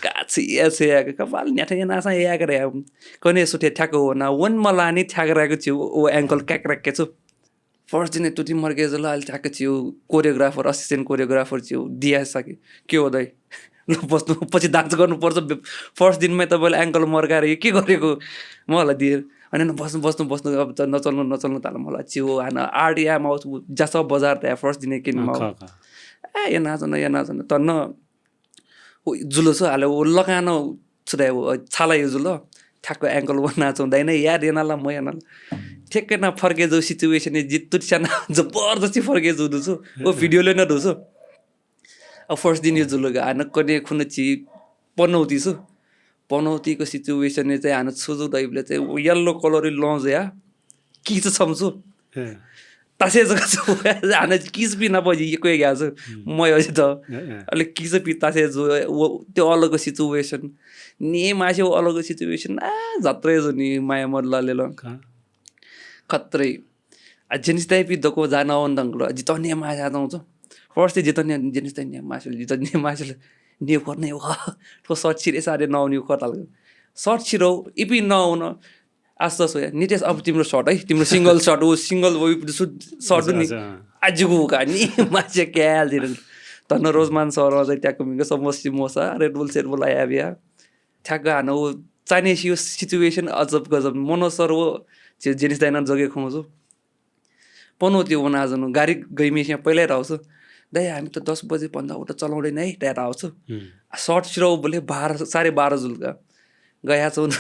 काछि या छु या कपाल न्याठे नासा या करे। कने सुथे ठ्याक हो ना वन मला नि ठ्याक राको छु ओ ankle क्याक राके छु। First दिन तुति मर्के जल अलि ठ्याक छु choreographer assistant choreographer छु दिया साके के हो दाइ? ल बस्नु पछि dance गर्नुपर्छ। First दिनमै तपाईँले ankle मर्काएर यो के गरेको? मलाई दिए अनि बस्नु बस्नु बस्नु अब त नचल्नु नचल्नु ताल मलाई छु हान art या माउस जास बजार त first दिने किन माउ। ए या नाचन या नाचन त न जुल छु हाले ओ लगान छु दाइ ओ छाला यो जुल ठ्याक्क ankle व नाचौँ दाइ नै याद यानाला म यानाला ठ्याक्कै ना फर्के जो situation जित्तु स्याना जबरजस्ती फर्के जो दुछु। ओ video ले न दुछु। अब first दिन यो जुल गा नक्कने खुन छि पनौती छु। पनौतीको situation चाहिँ हान छु जु दाइबले चाहिँ yellow colour लौं या किच छम छु। तासे जक छु हान किच पि नाप यक्व या छु। म यो त अले किच पि तासे जु। त्यो अलग situation ने मासे अलग situation आ जत्रै जु नि माया मदला लेल। खत्रै आ जेनिस दाइ पि दको जाना वन दंगलो जितने माया दंगलो। First जितने जेनिस दाइ ने मासेल जितने मासेल ने खर ने खर। तो shot छिरे सारे नौ नि खर ताल। Shot छिरो इपि नौ न। आस्ता सोया नितेश अब तिम्रो shot है तिम्रो single shot ओ single वो shot नि। आजुगु का नि मासे क्याल दिन। धन रोजमान सरं चाहिँ त्याक्क मिंक समोसा मोसा, Red Bull सेड बुल आया बिया। ठ्याक्क हानं व चान्हय्‌सिया situation अजब गजब। मनो सर व जे-, जेनिस दाइनं जगे खंगु जू। पनौती वनाच्वनु, गाडी गइम्हेसिया पहिला धाःगु छु, "दाइ, हामी त दस बजे भन्दा उता चलाउँदैन है," धया धाःगु छु। हुँ। आ, shot सिरौबलय् बाह्र, साढे बाह्र जुल का। गयाच्वनु।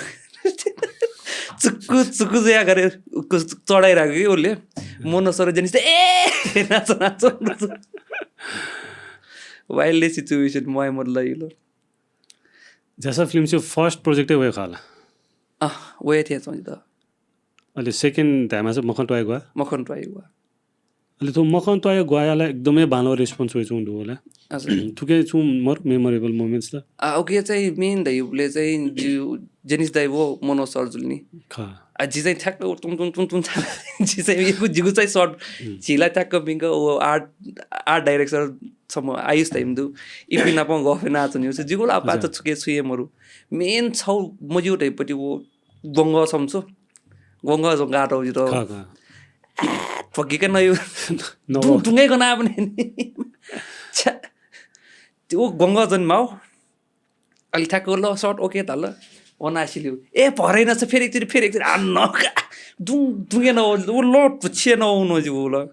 चुक्कु, चुक्कु जुया गरे, चढाइराख्यो कि उसले। मनो सर जेनिस त, "ए!" नाच, नाच। Wildly situation, मया मदु लइलो। झ्यासा फिल्मसिया first project-य् वये खः ला? अँ, वये थें च्वं जितः। अले second धायेमाः चाहिँ मखं त्वाःया ग्वाः? मखं त्वाःया ग्वाः। अले थ्व मखं त्वाःया ग्वाःया ला एकदमै बांलाः response वयाच्वंगु दु होला। हजुर। थुकी छुं मरु memorable moments त? आ, उकी चाहिँ main धइबलय् चाहिँ जि-, जेनिस दाइ व मनो सर जुल नि। खः। आ, जि चाहिँ ठ्याक्क तुं तुं तुं तुं छाना। जि चाहिँ यक्व जिगु चाहिँ shot हुँ। झी ला ठ्याक्क मिंक व art, art director छम्ह आयुष धाइम्ह दु। इपिं नाप गफ यानाच्वनी। जिगु ला पात हजुर। छुके छु हे मरु। Main छौ मज्यू धइपति व ग्वंगः छम्ह छु। ग्वंगः जं गाः तौ जितः। खः, खः। भगिक नयु। नव। दुं-, दुंगै गना पनि नि। छ्या। व ग्वंगः जन माउ। अले ठ्याक्क ल, shot OK धाल। वना सिल्यु। ए, भरै न छ, फेरि एकचोटि, फेरि एकचोटि। आ, नका। दुं-, दुंगे न, उ ल, पुछे न, उ न, जिगु ल।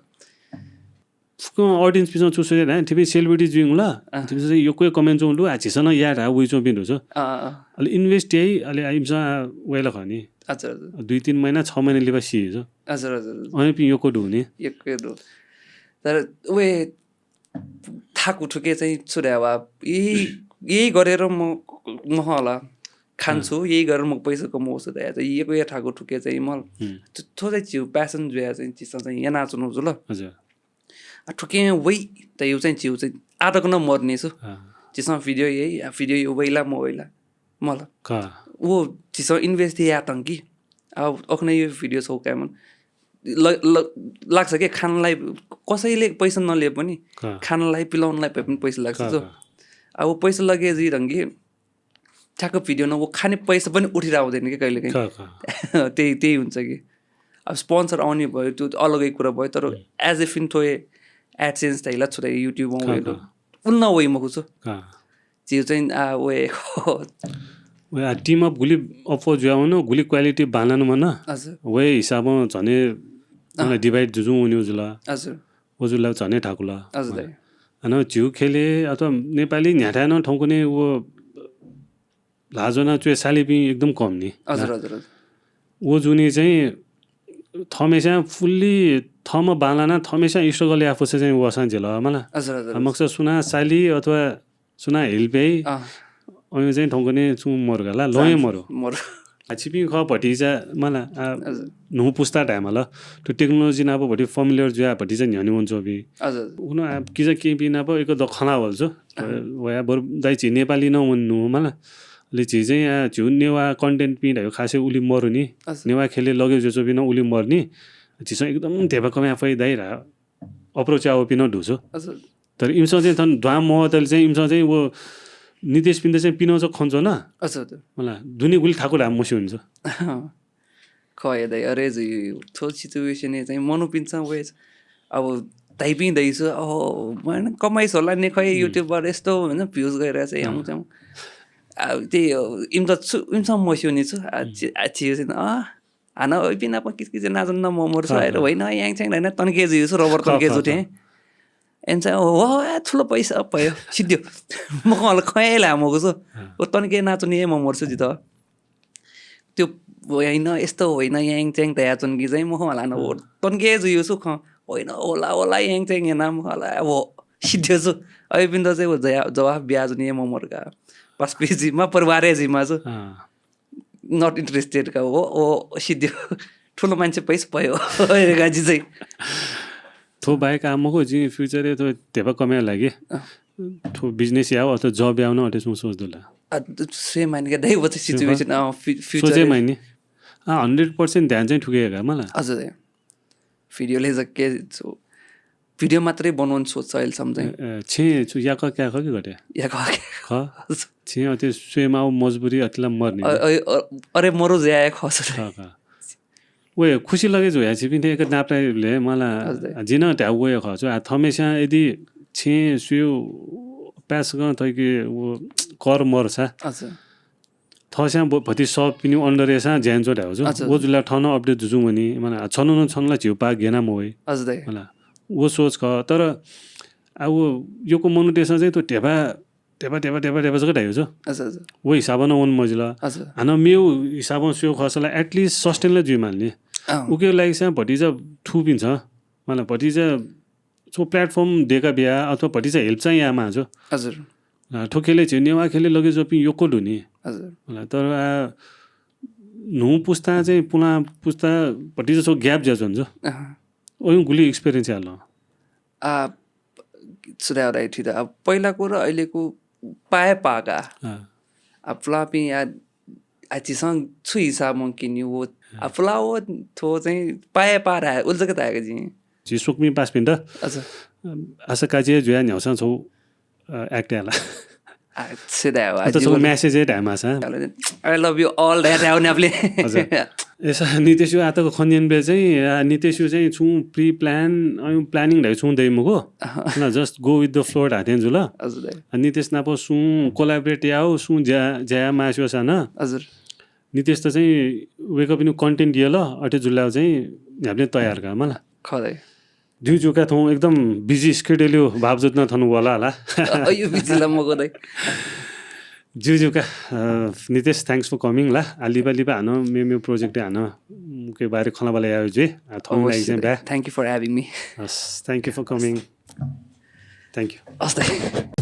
फुक्कं audience पिसं छु सोचे धाये, थिपिं celebrity जुइगु ला, अँ। थिपिसं चाहिँ यक्व comment च्वंगु दु, आ, झीसं नं याये धाः वइच्वंपिं दु छु। अँ, अँ, अँ। अले invest याइ, अले आ, इमिसं आ, वय् ला खः नि। हजुर, हजुर। दुई तीन महिना, छ महिना लिपा सी छु। हजुर, हजुर, हजुर। अनेपिं यक्व दु नि। यक्व दु। तर वय् थाकु थुके चाहिँ छु धाये वा, यही, यही गरेर म, म हला खान्छु, अँ। यही गरेर म पैसा कमाउँछु धाये चाहिँ यक्व थाकु थुके चाहिँ मल। हुँ। थ्व, थ्व चाहिँ झीगु passion जुया चाहिँ झीसं चाहिँ यानाच्वनु जुल। हजुर। आ, थुके वइ त यु चाहिँ झीगु चाहिँ आदक न मरु नि छु। अँ। झीसं video यइ, आ, video यु वइला म वइला। मल। का। व झीसं invest यातंकि। आ, अखने यु video छौ कायमन। ल-, ल-, लाग्छ के खानलाई कसैले पैसा नलिए पनि का। खानलाई पिलाउनलाई भए पनि पैसा लाग्छ का, जो। का। आ, व पैसा लगे जुइतंकि। ठ्याक्क video न व खाने पैसा पनि उठिराउँदैन कि कहिले काहीँ। का, का। त्यही, त्यही हुन्छ कि। अब sponsor आउने भयो, त्यो अलगै कुरा भयो, तर हुँ। As if in थ्व AdSense धाइला छु धाइ YouTube का, का। उन वइ मखु छु। का। झीगु चाहिँ, आ, वय्। वय्, आ, team up गुलि अप्वः जुया वन, गुलि quality बांलानु मन। हजुर। वय् हिसाबं झने, अँ। मतलब, divide जुजुं वन्यु जुल। हजुर। व जुल झने थाकुल। हजुर, दाइ। अन झीगु ख्यलय् अथवा नेपाली न्ह्याथाय् नं थौंकन्हय् व ल्हाः ज्वना च्वय् सालीपिं एकदम कम नि। हजुर, हजुर, हजुर। व जुनि चाहिँ थःम्हेस्यां fully थःम्हं बांलाना थःम्हेस्यां struggle याये फुसा चाहिँ वःसां झेल मला। हजुर, हजुर, आ, हजुर। मखुसा सुना साली अथवा सुना help याइ, अँ। अय् चाहिँ थौंकन्हय् छुं मरु का ला, लँय् चान्स मरु। मरु। आ, छिपिं खः भतिचा मला, आ, हजुर। न्हू पुस्ता धायेमाल। थ्व technology नाप भति familiar जुया भतिचा न्ह्यःने वंच्वंपिं। हजुर। उखुन्हु आ, किजा केहेँपिं नाप एक दक्व खँ ल्हाः वल छु। अँ। वया बरु दाइ झी नेपाली नं वने नु मला। अले झी चाहिँ आ, झीगु नेवाः content पिं धाइगु खासै उलि मरु नि। हजुर। नेवाः ख्यलय् लगे जुयाच्वंपिं नं उलि मरु नि। झीसं एकदम धेबा कमय् याये फइ दाइ रा approach याःपिं नं दु छु। हजुर। तर इमिसं चाहिँ थन द्वां मवतले चाहिँ इमिसं चाहिँ व नितेशपिन्त चाहिँ पिनं चाहिँ खँ च्वन। अच्छा, अच्छा। मला दुने गुलि थाकु धाः मस्यू नि छु। खः हे दाइ, अरे जु, थ्व situation-य् चाहिँ मनूपिन्सं वय् अब धाइपिं दइ छु, अहो, मन कमाइस होला नि खै, हम्म। YouTube-बाट यस्तो, होइन, views गइरहेछ, अँ। यामु, त्यामु। आ, त्यही हो, इमित छु, इमिसं मस्यू नि छु, आ, हम्म। छि, आ, छि, अँ, हानं वइपिं नाप किचकिच यानाच्वन, म मरु छु, खः, आएर खः। होइन, याङछ्याङ धाइन तन्के जुइ छु, रबर खः, तन्के खः, जुथें। खः। एन्चा, हो, हो, ए, ठुलो पैसा भयो, सिद्धियो। म खँ ला खँ हे ल्हाये मखु छु। अँ। व तन्के यानाच्वन हे म मरु छु जितः। त्यो होइन, यस्तो होइन, याङछ्याङ धयाच्वन कि चाहिँ म खँ ला न, हो, अँ। तन्के जुइ छु खँ। होइन, होला, होला, याङछ्याङ याना म खँ ला, हो, सिद्धियो छु। अय्‌पिन्त चाहिँ व जया-, जवाफ बियाच्वन हे म मरु का। पासापिं जुइमा, परिवार हे जुइमा छु। अँ। Not interested का, हो, हो, सिद्धियो। ठुलो मान्छे पैसा भयो, हो, रे गाजी चाहिँ। थ्व बाहेक आ मखु, जिं future-य् थ्व धेबा कमय् लागि। अँ। थ्व business याउ अथवा job याउ नं अथे छुं सोच दु ला? आ, द-, स्वये मानि का, दाइ, व चाहिँ situation, अँ, फि-, future सोचे मानि। आ, hundred percent ध्यान चाहिँ थुके का, मला? हजुर, दाइ। Video-लय् जक्के छु, video मात्रै बनवन सोच छ अहिलेसम्म चाहिँ। ए, ए, छेँ छु याकः क्याकः कि गथे? याकः क्याकः। ख? हजुर। छेँ अथे स्वये माउ मजबुरी अथे ला मरु नि। अ-, अ-, अ-, अरे मरु ज्या हे खः छु। ख, ख। वय् खुसी लगे जुया छिपिं एक नापलाइले मला हजुर, दाइ। जिं नं त्याउ वय् खः छु। आ, थमेस्यां यदि छेँ स्यू पासगं थैके व कर मर सा। अच्छा। थस्यां ब- भति सब पिनि अन्डर एसां ज्यान चो ढाउ छु। अच्छा। वो जुला ठन अपडेट जुजु वनी। माने छन न छन ला झिउ पा गेना मवै। हजुर दाइ। होला। वो सोच ख। तर आ वो योको मनुटेसा चाहिँ तो ढेबा ढेबा ढेबा ढेबा ढेबा जक ढायो छु। अच्छा, अच्छा। वो हिसाबं न वन मजिल। अच्छा। हान मेउ हिसाबं स्यो खसला एटलिस्ट सस्टेन ला जुइ मान्ने। अँ। उके लागि चाहिँ भतिजा थुपिन्छ। माने भतिजा छो प्लेटफर्म देका बिया अथवा भतिजा हेल्प चाहिँ या माजो। हजुर। ठोकेले चाहिँ नेवा खेले लगे जपिं योको दुनी। हजुर। होला। तर आ न्हु पुस्ता चाहिँ पुला पुस्ता भतिजा छो ग्याप ज्या जुन जो। अँ। ओयुं गुली एक्सपिरियन्स याल। आ सुधार दाइ ठीक। अब पहिलाको र अहिलेको पाए पाका। अँ। अब पुलापिं या आ झीसं छु हिसाबं किन्यु वो। अब पुला वो थो चाहिँ पाए पा रा उल जक तायका जिं। झी सुकमी पास पिन्द। अच्छा। आशा काजी जुया न्याउसा छौ एक्ट याला। आ छे दाइ वा। अत छौ म्यासेज है ढामा सा। I love you all दाइ दाइ न्यापले। हजुर। एसा नितेश यु आतक खनियन बे चाहिँ आ, नितेश यु चाहिँ छु प्री प्लान अयु प्लानिङ ढाइ छु दै मगो। न just go with the flow ढाथें जुल। हजुर दाइ। आ, नितेश नाप सु कोलाबरेट याउ सु ज्या ज्या मास्यो सा न। हजुर। नितेश त चाहिँ वेक अप इन कन्टेन्ट दियल अटे जुलाउ चाहिँ न्यापले तयार का मला। खरै। ज्यू ज्यू का थौं एकदम बिजी स्केड्युल यो बावजुद न थनु वला ला। अ, यो बिजी ला मगो दाइ। ज्यू ज्यू का अ, नितेश thanks for coming ला। आ लिपा लिपा हान मे मे प्रोजेक्ट हान के बारे खला बला याउ जे। आ, थौं लागि चाहिँ ब्या। Thank you for having me। Yes, thank you for coming। Thank you। Has Dai.